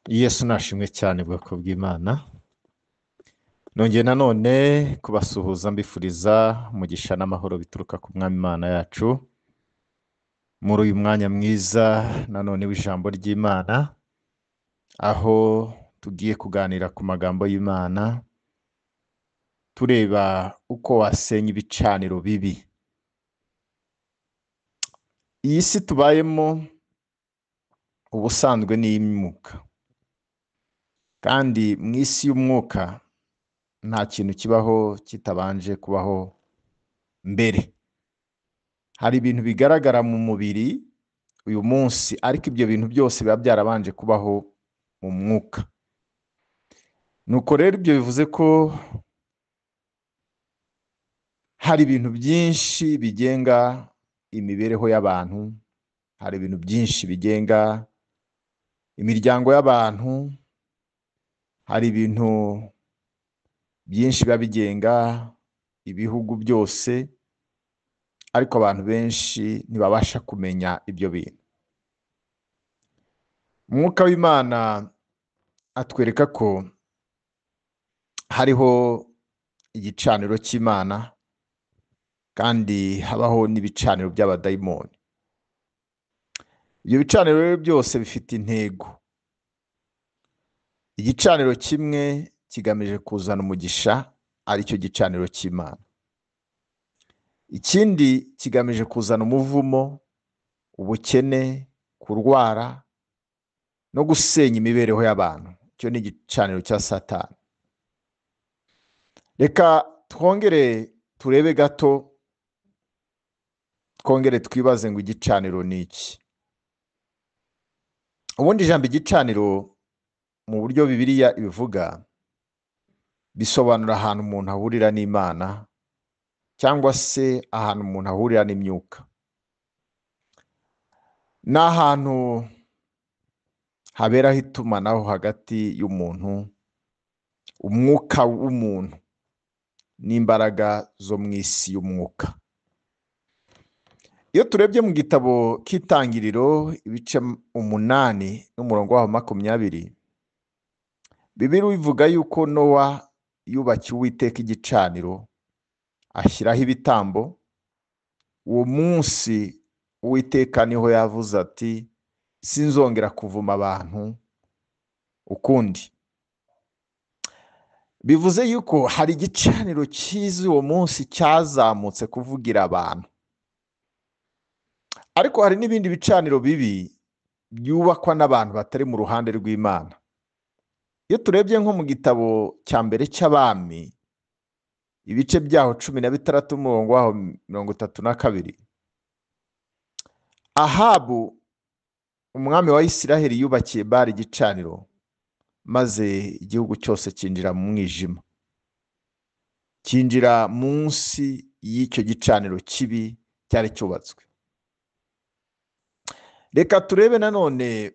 Yesu nashimwe cyane, bwoko bw'Imana. Nongeye nanone kubasuhuza mbifuriza umugisha n'amahoro bituruka ku Mwami Imana yacu, muri uyu mwanya mwiza nanone w'ijambo ry'Imana, aho tugiye kuganira ku magambo y'Imana, tureba uko wasenya ibicaniro bibi. Iyi si tubayemo ubusanzwe ni iy'imyuka, kandi mu isi y'umwuka nta kintu kibaho kitabanje kubaho mbere. Hari ibintu bigaragara mu mubiri uyu munsi, ariko ibyo bintu byose biba byarabanje kubaho mu mwuka. Nuko rero ibyo bivuze ko hari ibintu byinshi bigenga imibereho y'abantu, hari ibintu byinshi bigenga imiryango y'abantu, hari ibintu byinshi biba bigenga ibihugu byose, ariko abantu benshi ntibabasha kumenya ibyo bintu. Umwuka w'Imana atwereka ko hariho igicaniro cy'Imana, kandi habaho n'ibicaniro by'abadayimoni. Ibyo bicaniro rero byose bifite intego. Igicaniro kimwe kigamije kuzana umugisha, aricyo gicaniro cy'Imana. Ikindi kigamije kuzana umuvumo, ubukene, kurwara no gusenya imibereho y'abantu. Icyo ni igicaniro cya Satani. Reka twongere turebe gato, twongere twibaze ngo igicaniro ni iki? Ubundi ijambo igicaniro mu buryo Bibiliya ibivuga, bisobanura ahantu umuntu ahurira n'Imana, cyangwa se ahantu umuntu ahurira n'imyuka. Ni ahantu haberaho itumanaho hagati y'umuntu, umwuka w'umuntu n'imbaraga zo mu isi y'umwuka. Iyo turebye mu gitabo cy'Itangiriro ibice 8 n'umurongo waho 20, Bibiliya ivuga yuko Nowa yubakiye Uwiteka igicaniro, ashyiraho ibitambo. Uwo munsi Uwiteka niho yavuze ati: sinzongera kuvuma abantu ukundi. Bivuze yuko hari igicaniro cyiza uwo munsi cyazamutse kuvugira abantu. Ariko hari n'ibindi bicaniro bibi byubakwa n'abantu batari mu ruhande rw'Imana. Iyo turebye nko mu gitabo cya mbere cy'Abami, ibice byaho 16 umurongo waho 32, Ahabu umwami wa Isiraheli yubakiye Bali igicaniro, maze igihugu cyose cyinjira mu mwijima, cyinjira munsi y'icyo gicaniro kibi cyari cyubatswe. Reka turebe nanone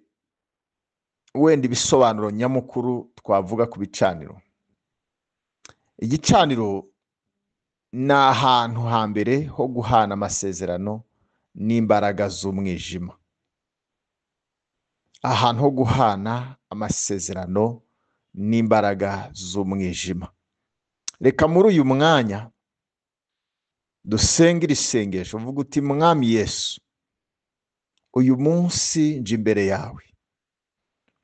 wenda ibisobanuro nyamukuru twavuga ku bicaniro. Igicaniro ni ahantu hambere ho guhana amasezerano n'imbaraga z'umwijima. Ahantu ho guhana amasezerano n'imbaraga z'umwijima. Reka muri uyu mwanya dusenge iri sengesho, uvuga uti: Mwami Yesu, uyu munsi nje imbere yawe,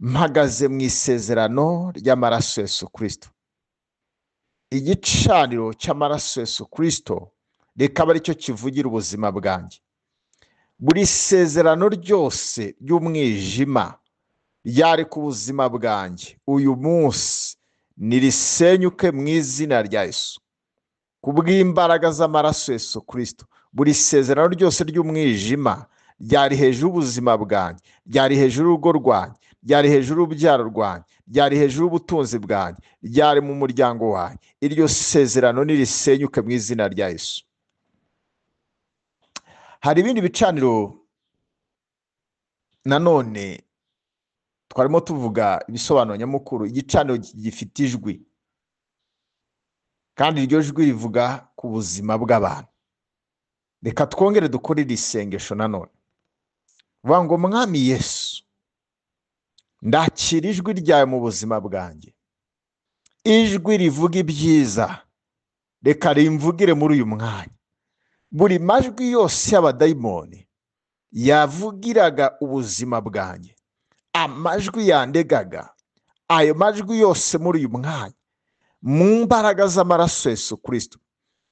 mpagaze mu isezerano ry'amaraso Yesu Kristo. Igicaniro cy'amaraso Yesu Kristo reka abe aricyo kivugira ubuzima bwanjye. Buri sezerano ryose ry'umwijima ryari ku buzima bwanjye uyu munsi nirisenyuke mu izina rya Yesu. Kubw'imbaraga z'amaraso Yesu Kristo, buri sezerano ryose ry'umwijima ryari hejuru y'ubuzima bwanjye, ryari hejuru y'urugo rwanjye, ryari hejuru y'urubyaro rwanjye, ryari hejuru y'ubutunzi bwanjye, ryari mu muryango wanjye, iryo sezerano nirisenyuke mu izina rya Yesu. Hari ibindi bicaniro nanone twarimo tuvuga ibisobanuro nyamukuru. Igicaniro gifite ijwi, kandi iryo jwi rivuga ku buzima bw'abantu. Reka twongere dukore iri sengesho nanone. Vuga ngo: Mwami Yesu, Ndakira ijwi ryawe mu buzima bwanjye, ijwi rivuga ibyiza, reka rimvugire muri uyu mwanya. Buri majwi yose y'abadayimoni yavugiraga ubuzima bwanjye, amajwi yandegaga, ayo majwi yose muri uyu mwanya, mu mbaraga z'amaraso Yesu Kristo,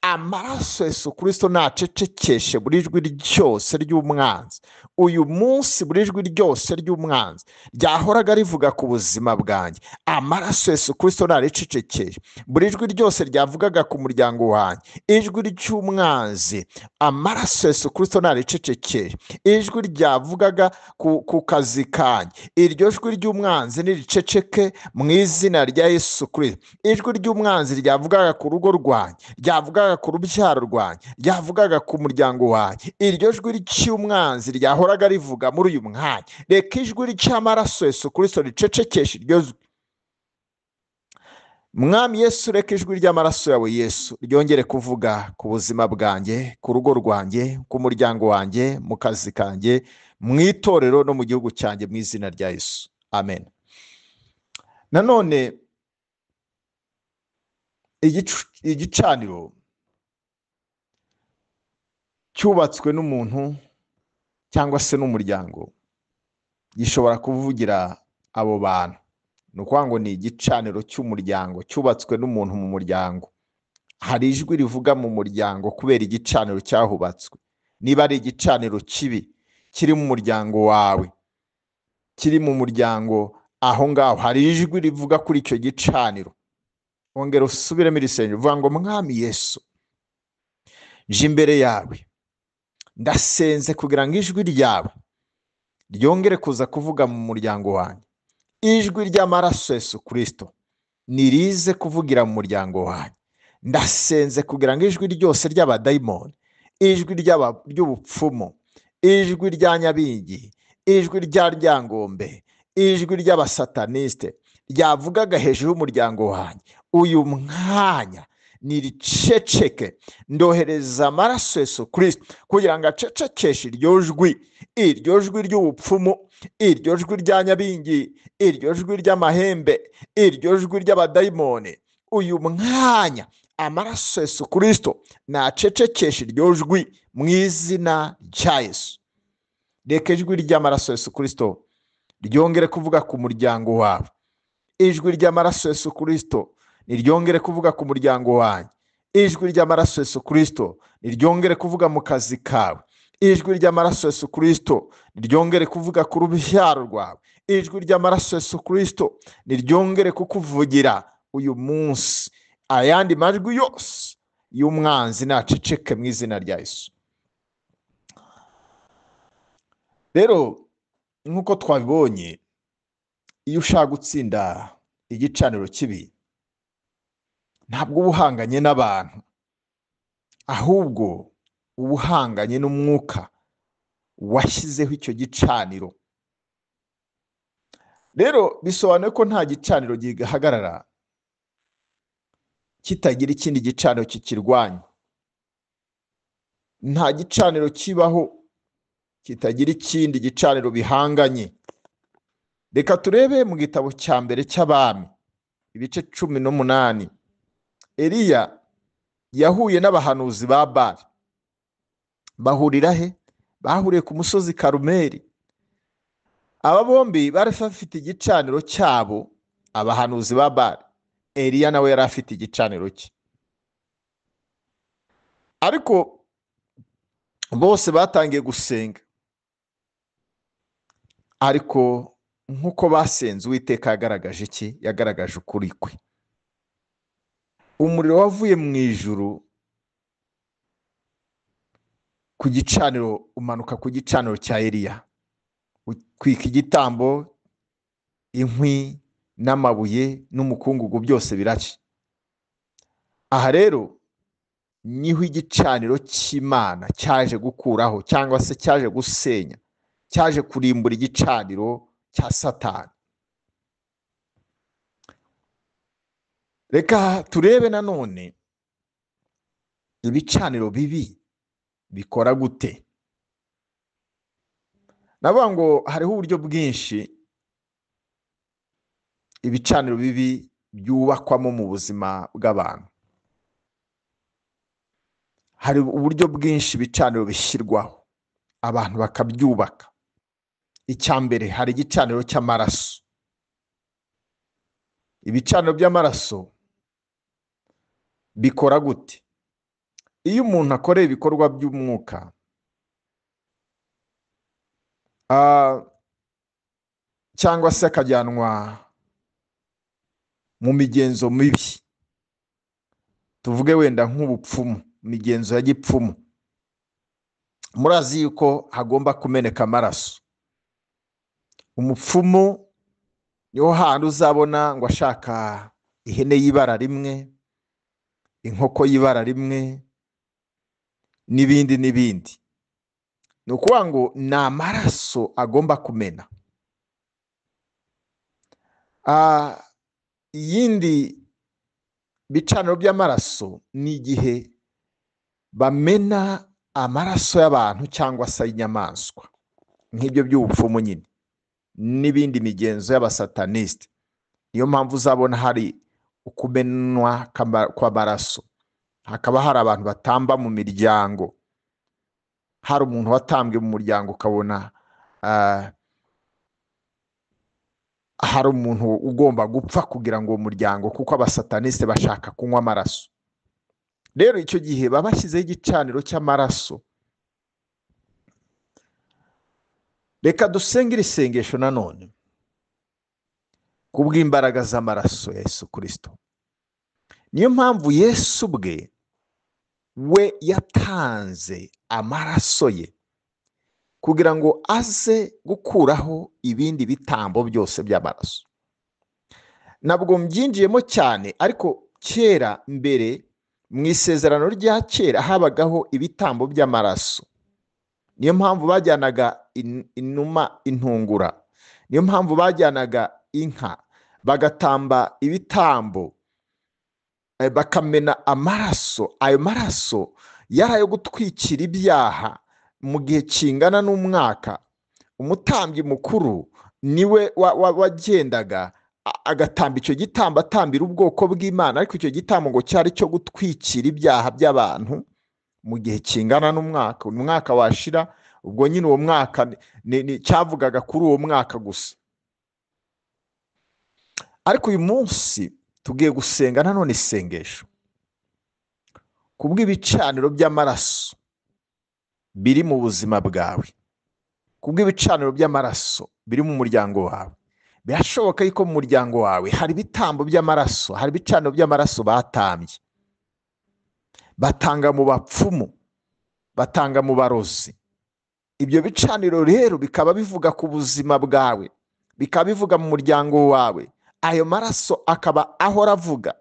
amaraso Yesu Kristo nacecekeshe buri jwi ryose ry'umwanzi. Uyu munsi buri jwi ryose ry'umwanzi ryahoraga rivuga ku buzima bwanjye, amaraso Yesu Kristo naricecekeshe. Buri jwi ryose ryavugaga ku muryango wanjye, ijwi ry'umwanzi, amaraso Yesu Kristo naricecekeshe. Ijwi ryavugaga ku kazi kanjye, iryo jwi ry'umwanzi niriceceke mu izina rya Yesu Kristo. Ijwi ry'umwanzi ryavugaga ku rugo rwanjye, ryavugaga ku rubyaro rwanjye, ryavugaga ku muryango wanjye, iryo jwi ry'umwanzi ryahoraga rivuga muri uyu mwanya, reka ijwi ry'amaraso Yesu Kristo ricecekeshe iryo jwi. Mwami Yesu, reka ijwi ry'amaraso yawe Yesu ryongere kuvuga ku buzima bwanjye, ku rugo rwanjye, ku muryango wanjye, mu kazi kanjye, mu itorero no mu gihugu cyanjye, mu izina rya Yesu, amen. Nanone igicaniro cyubatswe n'umuntu cyangwa se n'umuryango gishobora kuvugira abo bantu. Ni ukuvuga ngo ni igicaniro cy'umuryango cyubatswe n'umuntu mu muryango. Hari ijwi rivuga mu muryango kubera igicaniro cyahubatswe. Niba ari igicaniro kibi kiri mu muryango wawe, kiri mu muryango aho ngaho, hari ijwi rivuga kuri icyo gicaniro. Ongera usubiremo iri sengesho, uvuga ngo Mwami Yesu, nje imbere yawe, ndasenze kugira ngo ijwi ryawe ryongere kuza kuvuga mu muryango wanjye. Ijwi ry'amaraso Yesu Kristo nirize kuvugira mu muryango wanjye. Ndasenze kugira ngo ijwi ryose ry'abadayimoni, ijwi ry'ubupfumu, ijwi rya nyabingi, ijwi rya ryangombe, ijwi ry'abasataniste ryavugaga hejuru y'umuryango wanjye, uyu mwanya niriceceke. Ndohereza amaraso Yesu Kristo kugira ngo acecekeshe iryo jwi, iryo jwi ry'ubupfumu, iryo jwi rya nyabingi, iryo jwi ry'amahembe, iryo jwi ry'abadayimoni. Uyu mwanya amaraso Yesu Kristo nacecekeshe iryo jwi mu izina rya Yesu. Reka ijwi ry'amaraso Yesu Kristo ryongere kuvuga ku muryango wawe. Ijwi ry'amaraso Yesu Kristo niryongere kuvuga ku muryango wanjye. Ijwi ry'amaraso Yesu Kristo niryongere kuvuga mu kazi kawe. Ijwi ry'amaraso Yesu Kristo niryongere kuvuga ku rubyaro rwawe. Ijwi ry'amaraso Yesu Kristo niryongere kukuvugira uyu munsi. Ayandi majwi yose y'umwanzi naceceke mu izina rya Yesu. Rero nk'uko twabibonye, iyo ushaka gutsinda igicaniro kibi, ntabwo uba uhanganye n'abantu, ahubwo uba uhanganye n'umwuka washyizeho icyo gicaniro. Rero bisobanuye ko nta gicaniro gihagarara kitagira ikindi gicaniro kikirwanya. Nta gicaniro kibaho kitagira ikindi gicaniro bihanganye. Reka turebe mu gitabo cya mbere cy'Abami ibice 18. Eliya yahuye n'abahanuzi ba Bali. Bahurira he? Bahuriye ku musozi Karumeli. Aba bombi bari bafite igicaniro cyabo, abahanuzi ba Bali. Eliya nawe yari afite igicaniro cye. Ariko bose batangiye gusenga. Ariko nk'uko basenze, Uwiteka yagaragaje iki? Yagaragaje ukuri kwe. Umuriro wavuye mu ijuru ku gicaniro, umanuka ku gicaniro cya Eliya, utwika igitambo, inkwi n'amabuye n'umukungugu byose birashya. Aha rero niho igicaniro cy'Imana cyaje gukuraho cyangwa se cyaje gusenya, cyaje kurimbura igicaniro cya Satani. Reka turebe nanone ibicaniro bibi bikora gute. Navuga ngo hariho uburyo bwinshi Ibicaniro bibi byubakwamo mu buzima bw'abantu, hari uburyo bwinshi ibicaniro bishyirwaho abantu bakabyubaka. Icya mbere, hari igicaniro cy'amaraso. Ibicaniro by'amaraso bikora gute? Iyo umuntu akoreye ibikorwa by'umwuka cyangwa se akajyanwa mu migenzo mibi, tuvuge wenda nk'ubupfumu, imigenzo ya gipfumu, murazi yuko hagomba kumeneka amaraso. Umupfumu niho hantu uzabona ngo ashaka ihene y'ibara rimwe, inkoko y'ibara rimwe, n'ibindi n'ibindi. Ni ukuvuga ngo ni amaraso agomba kumena. Iyindi bicaniro by'amaraso ni igihe bamena amaraso y'abantu cyangwa se y'inyamaswa, nk'ibyo by'ubupfumu nyine n'ibindi migenzo y'abasataniste. Niyo mpamvu uzabona hari ukumenwa kw'amaraso, hakaba hari abantu batamba mu miryango, hari umuntu watambwe mu muryango ukabona hari umuntu ugomba gupfa kugira ngo uwo muryango, kuko abasataniste bashaka kunywa amaraso. Rero icyo gihe baba bashyizeho igicaniro cy'amaraso. Reka dusenge iri sengesho nanone kubw'imbaraga z'amaraso ya Yesu Kristo. Niyo mpamvu Yesu ubwe we yatanze amaraso ye kugira ngo aze gukuraho ibindi bitambo byose by'amaraso. Ntabwo mbyinjiyemo cyane, ariko kera mbere mu isezerano rya kera habagaho ibitambo by'amaraso. Niyo mpamvu bajyanaga inuma intungura, niyo mpamvu bajyanaga inka bagatamba ibitambo, bakamena amaraso. Ayo maraso yari ayo gutwikira ibyaha mu gihe kingana n'umwaka. Umutambyi mukuru niwe wagendaga agatamba icyo gitambo, atambira ubwoko bw'Imana, ariko icyo gitambo ngo cyari cyo gutwikira ibyaha by'abantu mu gihe kingana n'umwaka. Umwaka washira, ubwo nyine uwo mwaka cyavugaga kuri uwo mwaka gusa. Ariko uyu munsi tugiye gusenga nanone isengesho kubw'ibicaniro by'amaraso biri mu buzima bwawe, kubw'ibicaniro by'amaraso biri mu muryango wawe. Birashoboka yuko mu muryango wawe hari ibitambo by'amaraso, hari ibicaniro by'amaraso batambye, batanga mu bapfumu, batanga mu barozi. Ibyo bicaniro rero bikaba bivuga ku buzima bwawe, bikaba bivuga mu muryango wawe. Ayo maraso akaba ahora avuga.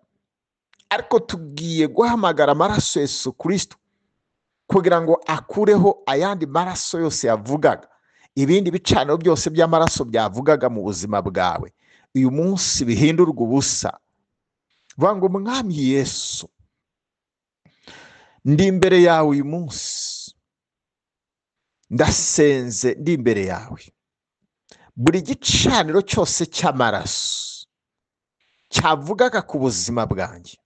Ariko tugiye guhamagara amaraso Yesu Kristo kugira ngo akureho ayandi maraso yose yavugaga, ibindi bicaniro byose by'amaraso byavugaga mu buzima bwawe, uyu munsi bihindurwa ubusa. Vuga ngo Mwami Yesu, ndi imbere yawe uyu munsi, ndasenze ndi imbere yawe. Buri gicaniro cyose cy'amaraso cyavugaga ku buzima bwanjye,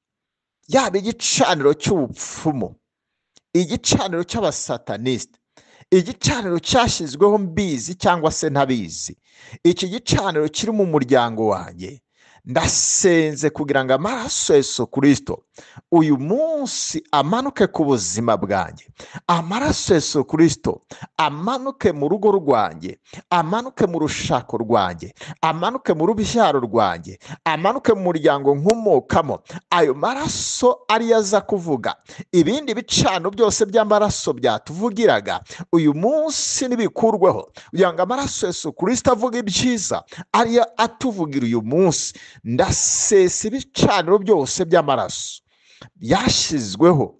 yaba igicaniro cy'ubupfumu, igicaniro cy'abasataniste, igicaniro cyashyizweho mbizi cyangwa se ntabizi, iki gicaniro kiri mu muryango wanjye, ndasenze kugira ngo amaraso Yesu Kristo uyu munsi amanuke ku buzima bwanjye, amaraso Yesu Kristo amanuke mu rugo rwanjye, amanuke mu rushako rwanjye, amanuke mu rubyaro rwanjye, amanuke mu muryango nkomokamo. Ayo maraso ariyo aza kuvuga. Ibindi bicano byose by'amaraso byatuvugiraga uyu munsi nibikurweho, kugira ngo amaraso Yesu Kristo avuge ibyiza ariyo atuvugira uyu munsi. Ndasesa ibicaniro byose by'amaraso byashyizweho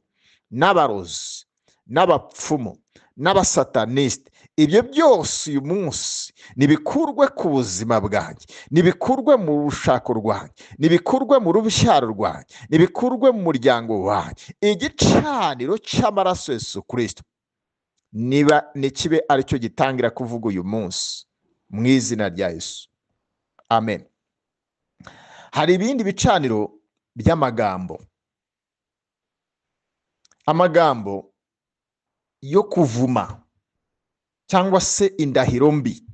n'abarozi, n'abapfumu, n'abasataniste. Ibyo byose uyu munsi nibikurwe ku buzima bwanjye, nibikurwe mu rushako rwanjye, nibikurwe mu rubyaro rwanjye, nibikurwe mu muryango wanjye. Igicaniro cy'amaraso Yesu Kristo niba nikibe aricyo gitangira kuvuga uyu munsi mu izina rya Yesu. Amen. Hari ibindi bicaniro by'amagambo, amagambo yo kuvuma cyangwa se indahiro mbi.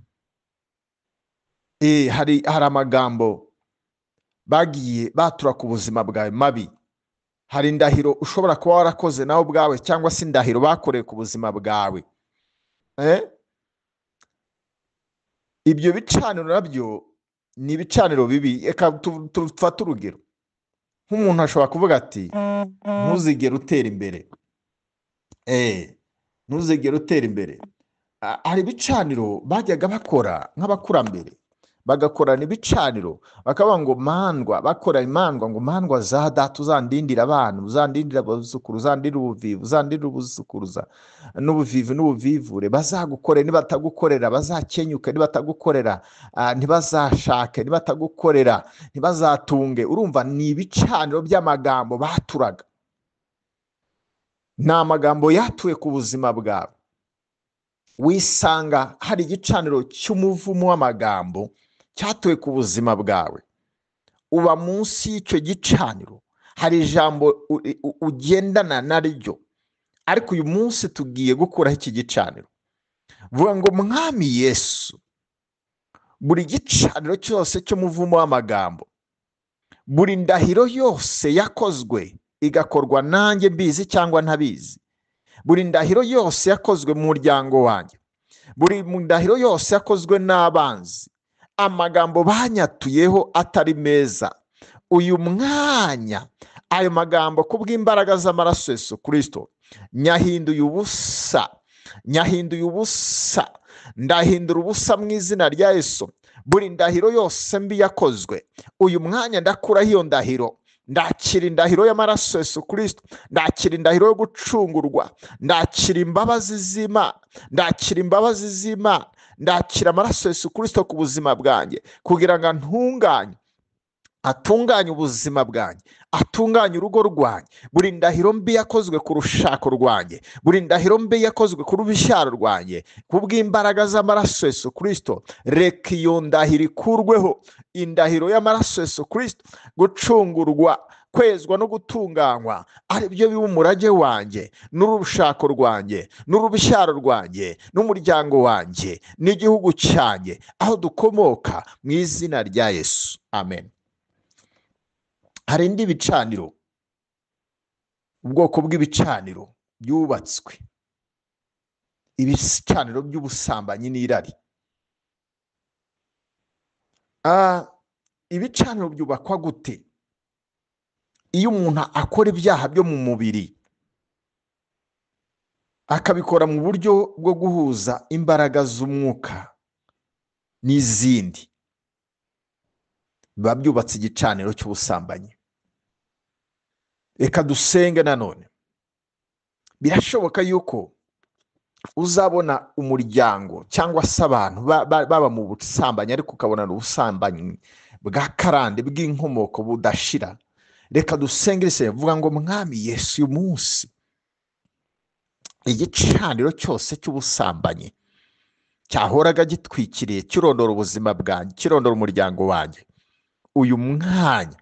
Hari amagambo bagiye batura ku buzima bwawe mabi. Hari indahiro ushobora kuba warakoze nawe ubwawe, cyangwa se indahiro bakoreye ku buzima bwawe. Ibyo bicaniro nabyo ni ibicaniro bibi. Reka tufate urugero, nk'umuntu ashobora kuvuga ati ntuzigere utera imbere, ntuzigere utera imbere. Hari ibicaniro bajyaga bakora nk'abakurambere, bagakorana ibicaniro bakavuga ngo mandwa, bakora imandwa ngo mandwa za data uzandindira abana, uzandindira abuzukuru, uzandindira ubuvivu, uzandindira ubuzukuruza n'ubuvivu n'ubuvivure, bazagukorera, nibatagukorera bazakenyuke, nibatagukorera ntibazashake, nibatagukorera ntibazatunge. Urumva ni ibicaniro by'amagambo baturaga, ni amagambo yatuye ku buzima bwawe. Wisanga hari igicaniro cy'umuvumo w'amagambo cyatuye ku buzima bwawe, uba munsi y'icyo gicaniro, hari ijambo ugendana naryo. Ariko uyu munsi tugiye gukuraho iki gicaniro. Vuga ngo Mwami Yesu, buri gicaniro cyose cy'umuvumo w'amagambo, buri ndahiro yose yakozwe igakorwa nanjye mbizi cyangwa ntabizi, buri ndahiro yose yakozwe mu muryango wanjye, buri ndahiro yose yakozwe n'abanzi, amagambo banyatuyeho atari meza, uyu mwanya ayo magambo kubw'imbaraga z'amaraso Yesu Kristo nyahinduye ubusa, nyahinduye ubusa, ndahindura ubusa mu izina rya Yesu. Buri ndahiro yose mbi yakozwe uyu mwanya ndakuraho iyo ndahiro, ndakira indahiro y'amaraso Yesu Kristo, ndakira indahiro yo gucungurwa, ndakira imbabazi z'Imana, ndakira imbabazi z'Imana, ndakira amaraso Yesu Kristo ku buzima bwanjye, kugira ngo antunganye, atunganye ubuzima bwanjye, atunganye urugo rwanjye. Buri ndahiro mbi yakozwe ku rushako rwanjye, buri ndahiro mbi yakozwe ku rubyaro rwanjye, kubw'imbaraga z'amaraso Yesu Kristo, reka iyo ndahiro ikurweho. Indahiro y'amaraso Yesu Kristo, gucungurwa, kwezwa no gutunganywa, ari byo biba umurage wanjye n'urushako rwanjye n'urubyaro rwanjye n'umuryango wanjye n'igihugu cyanjye, aho dukomoka, mu izina rya Yesu, amen. Hari indi bicaniro, ubwoko bw'ibicaniro byubatswe, ibicaniro by'ubusambanyi n'irari. Ibicaniro byubakwa gute? Iyo umuntu akora ibyaha byo mu mubiri akabikora mu buryo bwo guhuza imbaraga z'umwuka n'izindi, biba byubatse igicaniro cy'ubusambanyi. Reka dusenge nanone. Birashoboka yuko uzabona umuryango cyangwa se abantu baba mu busambanyi, ariko ukabona ubusambanyi bwa karande bw'inkomoko budashira. Reka dusenge ise, vuga ngo Mwami Yesu, uyu munsi igicaniro cyose cy'ubusambanyi cyahoraga gitwikiriye kirondora ubuzima bwanjye, kirondora umuryango wanjye, uyu mwanya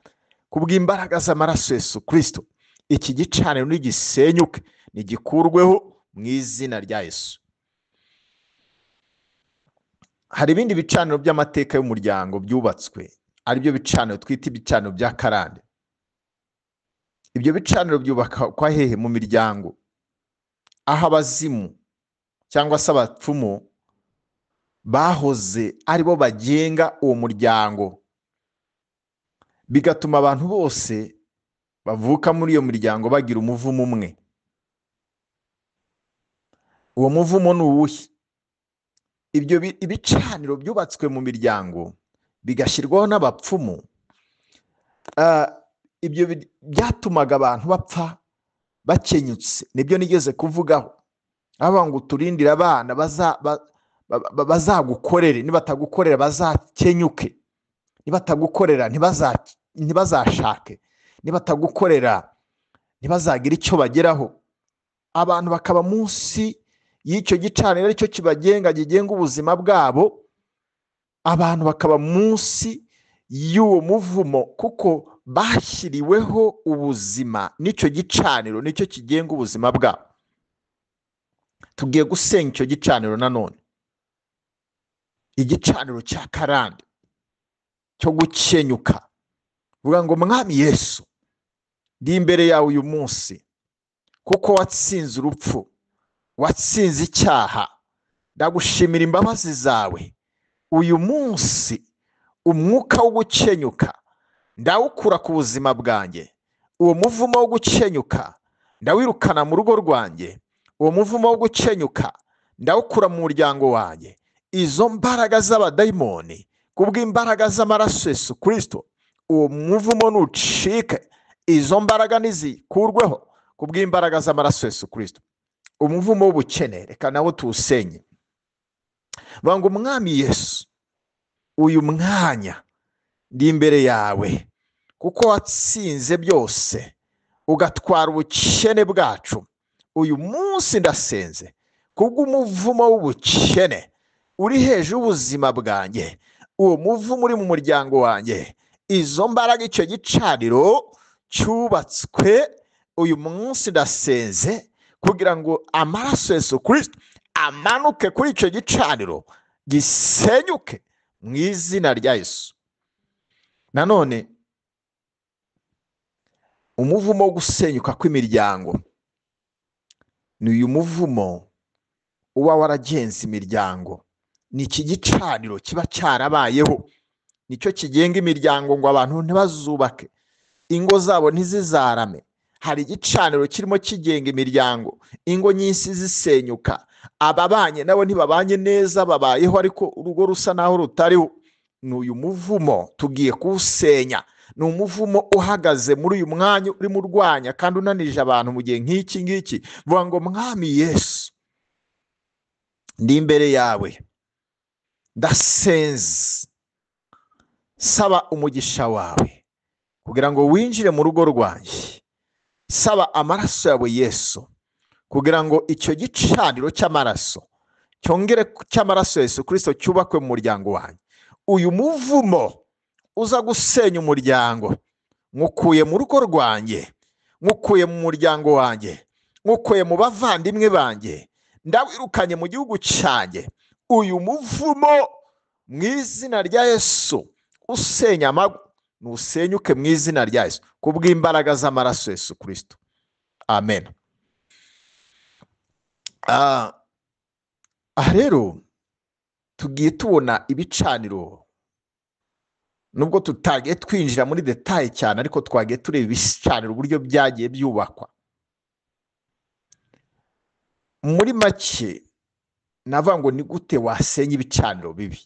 kubw'imbaraga z'amaraso Yesu Kristo, iki gicaniro nigisenyuke, nigikurweho mu izina rya Yesu. Hari ibindi bicaniro by'amateka y'umuryango byubatswe, aribyo bicaniro twita ibicaniro bya karande. Ibyo bicaniro byubakwa hehe? Mu miryango, aho abazimu cyangwa se abapfumu bahoze aribo bagenga uwo muryango, bigatuma abantu bose bavuka muri iyo miryango bagira umuvumo umwe. Uwo muvumo ni uwuhe? Ibyo ibicaniro byubatswe mu miryango bigashyirwaho n'abapfumu, ibyo byatumaga abantu bapfa bakenyutse. Nibyo nigeze kuvugaho, abavuga ngo uturindire abana bazagukorere, nibatagukorera bazakenyuke, nibatagukorera ntibazashake, nibatagukorera ntibazagire icyo bageraho. Abantu bakaba munsi y'icyo gicaniro aricyo kibagenga, kigenga ubuzima bwabo. Abantu bakaba munsi y'uwo muvumo, kuko bashyiriweho ubuzima n'icyo gicaniro nicyo kigenga ubuzima bwabo. Tugiye gusenya icyo gicaniro nanone, igicaniro cya karande cyo gukenyuka. Vuga ngo Mwami Yesu, ndi imbere yawe uyu munsi, kuko watsinze urupfu, watsinze icyaha, ndagushimira imbabazi zawe. Uyu munsi umwuka wo gukenyuka ndawukura ku buzima bwanjye, uwo muvumo wo gukenyuka ndawirukana mu rugo rwanjye, uwo muvumo wo gukenyuka ndawukura mu muryango wanjye. Izo mbaraga z'abadayimoni, kubw'imbaraga z'amaraso Yesu Kristo, uwo muvumo nucike, izo mbaraga nizikurweho kubw'imbaraga z'amaraso Yesu Kristo. Umuvumo w'ubukene reka nawo tuwusenye. Banga Umwami Yesu, uyu mwanya ndi imbere yawe, kuko watsinze byose ugatwara ubukene bwacu. Uyu munsi ndasenze kubw'umuvumo w'ubukene uri hejuru y'ubuzima bwanjye, uwo muvumo uri mu muryango wanjye, izo mbaraga, icyo gicaniro cyubatswe, uyu munsi ndasenze kugira ngo amaraso Yesu Kristo amanuke kuri icyo gicaniro gisenyuke mu izina rya Yesu. Nanone umuvumo wo gusenyuka kw'imiryango ni uyu muvumo uba waragenze imiryango. Ni iki gicaniro kiba cyarabayeho, nicyo kigenga imiryango ngo abantu ntibazubake, ingo zabo ntizizarame. Hari igicaniro kirimo kigenga imiryango, ingo nyinshi zisenyuka, ababanye nabo ntibabanye neza, babayeho ariko urugo rusa naho rutariho. Ni uyu muvumo tugiye kuwusenya. Ni umuvumo uhagaze muri uyu mwanya urimo urwanya kandi unanije abantu mu gihe nk'iki ngiki. Vuga ngo Mwami Yesu, ndi imbere yawe, ndasenze, saba umugisha wawe kugira ngo winjire mu rugo rwanjye, saba amaraso yawe Yesu kugira ngo icyo gicaniro cy'amaraso cyongere cy'amaraso Yesu Kristo cyubakwe mu muryango wanjye. Uyu muvumo uza gusenya umuryango nkukuye mu rugo rwanjye, nkukuye mu muryango wanjye, nkukuye mu bavandimwe banjye, ndawirukanye mu gihugu cyanjye. Uyu muvumo mu izina rya Yesu usenya amago nusenyuke mu izina rya Yesu kubw'imbaraga z'amaraso Yesu Kristo. Amen. Aha rero tugiye tubona ibicaniro, nubwo tutagiye twinjira muri detail cyane, ariko twagiye tureba ibicaniro uburyo byagiye byubakwa. Muri make navuga ngo ni gute wasenya ibicaniro bibi.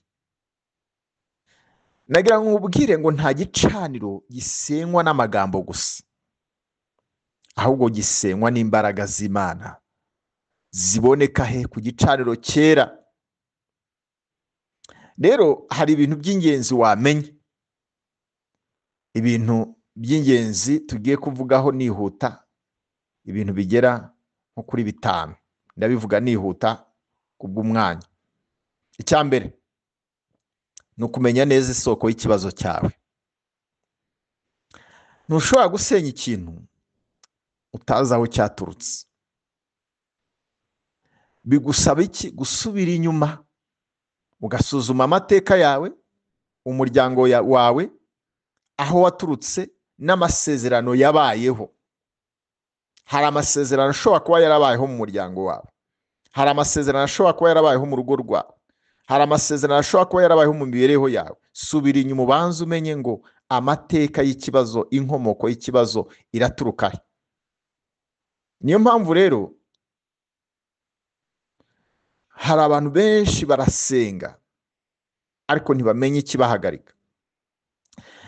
Nagira ngo nkubwire ngo nta gicaniro gisenywa n'amagambo gusa, ahubwo gisenywa n'imbaraga z'Imana ziboneka he? Ku gicaniro cyera. Rero hari ibintu by'ingenzi wamenya, ibintu by'ingenzi tugiye kuvugaho nihuta, ibintu bigera nko kuri 5. Ndabivuga nihuta kubw'umwanya. Icya mbere ni ukumenya neza isoko y'ikibazo cyawe. Ntushobora gusenya ikintu utazi aho cyaturutse. Bigusaba iki? Gusubira inyuma ugasuzuma amateka yawe, umuryango wawe, aho waturutse n'amasezerano yabayeho. Hari amasezerano ashobora kuba yarabayeho mu muryango wawe, hari amasezerano ashobora kuba yarabayeho mu rugo rwawe, hari amasezerano ashobora kuba yarabayeho mu mibereho yawe. Subira inyuma ubanze umenye ngo amateka y'ikibazo, inkomoko y'ikibazo iraturuka he. Niyo mpamvu rero hari abantu benshi barasenga ariko ntibamenye ikibahagarika.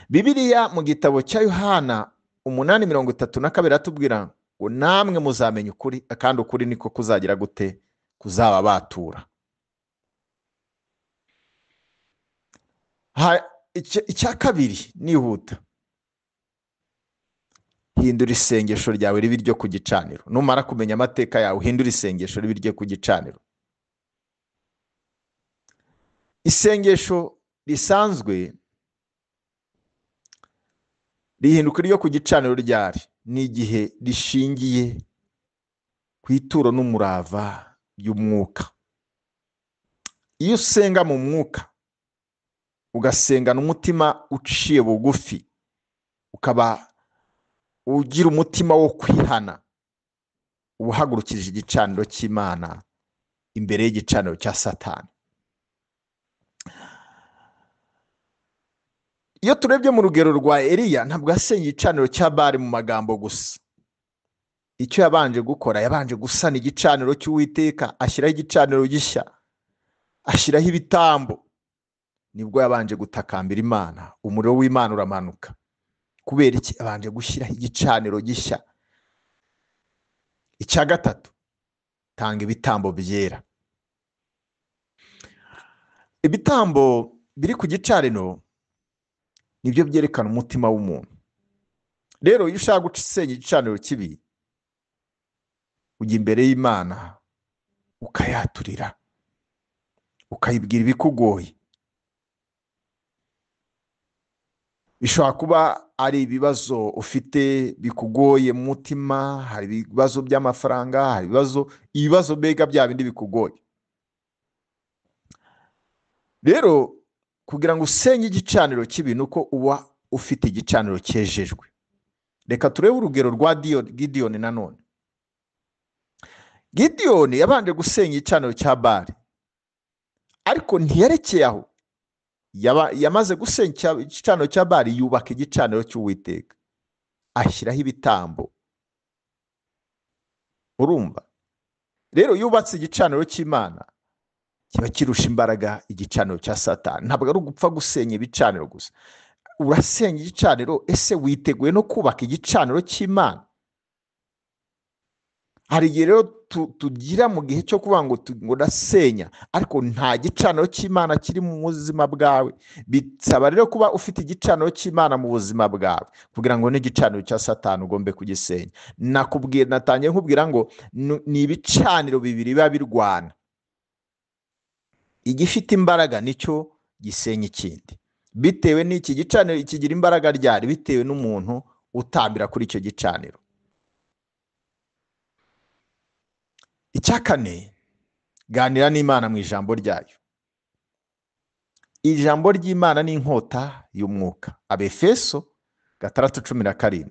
Bibiliya mu gitabo cya Yohana 8:32 atubwira ngo namwe muzamenya ukuri, kandi ukuri niko kuzagira gute? Kuzaba batura. Icya kabiri nihuta, hindura isengesho ryawe ribe iryo ku gicaniro. Numara kumenya amateka yawe, hindura isengesho ribe iryo ku gicaniro. Isengesho risanzwe Rihinduka iryo ku gicaniro ryari? Ni igihe rishingiye ku ituro n'umurava by'umwuka. Iyo usenga mu mwuka, ugasengana umutima uciye bugufi, ukaba ugira umutima wo kwihana, uba uhagurukije igicaniro cy'Imana imbere y'igicaniro cya Satani. Iyo turebye mu rugero rwa Eliya, ntabwo yasenye igicaniro cya Bali mu magambo gusa. Icyo yabanje gukora, yabanje gusana igicaniro cy'Uwiteka, ashyiraho igicaniro gishya, ashyiraho ibitambo. Nibwo yabanje gutakambira Imana, umuriro w'Imana uramanuka. Kubera iki? Yabanje gushyiraho igicaniro gishya. Icya gatatu, tanga ibitambo byera. Ibitambo biri ku gicaniro nibyo byerekana umutima w'umuntu. Rero iyo ushaka gusenya igicaniro kibi, ujya imbere y'Imana ukayaturira, ukayibwira ibikugoye. Bishobora kuba ari ibibazo ufite bikugoye mu mutima, hari ibibazo by'amafaranga, hari ibibazo mbega bya bindi bikugoye. Rero kugira ngo usenye igicaniro kibi nuko uba ufite igicaniro cyejejwe. Reka turebe urugero rwa Gidiyoni nanone. Gidiyoni yabanje gusenya igicaniro cya Bali, ariko ntiyerekeye aho. Yamaze gusenya igicaniro cya Bali, yubaka igicaniro cy'Uwiteka, ashyiraho ibitambo. Urumva rero, yubatse igicaniro cy'Imana kiba kirusha imbaraga igicaniro cya Satani. Ntabwo ari ugupfa gusenya ibicaniro gusa. Urasenya igicaniro, ese witeguye no kubaka igicaniro cy'Imana? Hari igihe rero tugira mu gihe cyo kuvuga ngo ndasenya, ariko nta gicaniro cy'Imana kiri mu buzima bwawe. Bisaba rero kuba ufite igicaniro cy'Imana mu buzima bwawe kugira ngo n'igicaniro cya Satani ugombe kugisenya. Natangiye nkubwira ngo ni ibicaniro bibiri biba birwana. Igifite imbaraga nicyo gisenya ikindi. Bitewe n'iki gicaniro kigira imbaraga ryari, bitewe n'umuntu utambira kuri icyo gicaniro. Icya kane, ganira n'Imana mu ijambo ryayo. Ijambo ry'Imana ni inkota y'umwuka. Abefeso 6:17.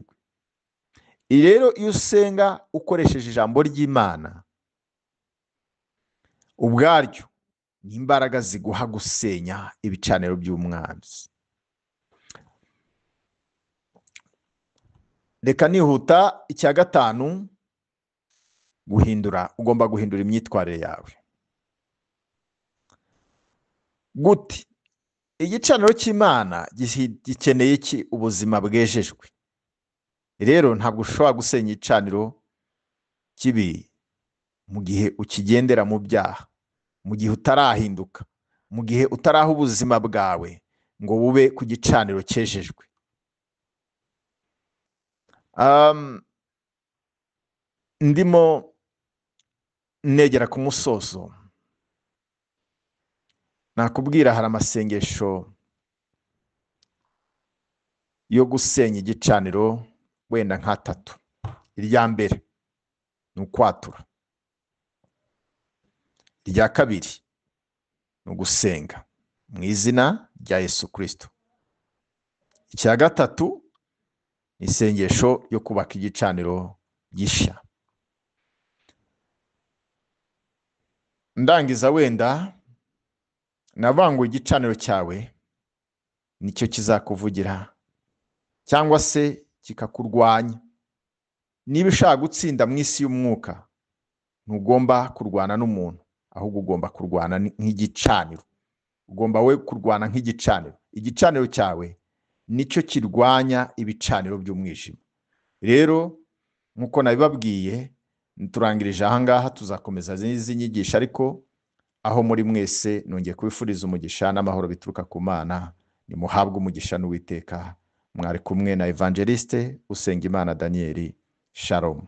Rero iyo usenga ukoresheje ijambo ry'Imana ubwaryo, ni imbaraga ziguha gusenya ibicaniro by'umwanzi. Reka nihuta. Icya gatanu, guhindura. Ugomba guhindura imyitwarire yawe. Gute? Igicaniro cy'Imana gikeneye iki? Ubuzima bwejejwe. Rero ntabwo ushobora gusenya igicaniro kibi mu gihe ukigendera mu byaha, mu gihe utarahinduka, mu gihe utaraha ubuzima bwawe ngo bube ku gicaniro cyejejwe. Ndimo negera ku musozo, nakubwira hari amasengesho yo gusenya igicaniro wenda nk'atatu. Irya mbere ni ukwatura, irya kabiri ni ugusenga mu izina rya Yesu Kristo, icya gatatu ni isengesho yo kubaka igicaniro gishya. Ndangiza wenda navangu igicaniro cyawe nicyo kizakuvugira cyangwa se kikakurwanya. Niba ushaka gutsinda mu isi y'umwuka, ntugomba kurwana n'umuntu, ahubwo ugomba kurwana nk'igicaniro. Ugomba we kurwana nk'igicaniro. Igicaniro cyawe nicyo kirwanya ibicaniro by'umwijima. Rero nkuko nabibabwiye, turangirije aha ngaha, tuzakomeza izi nyigisho, ariko aho muri mwese nongeye kubifuriza umugisha n'amahoro bituruka ku Mana. Nimuhabwe umugisha n'Uwiteka. Mwari kumwe na Evangeliste Usengimana Daniel. Shalom.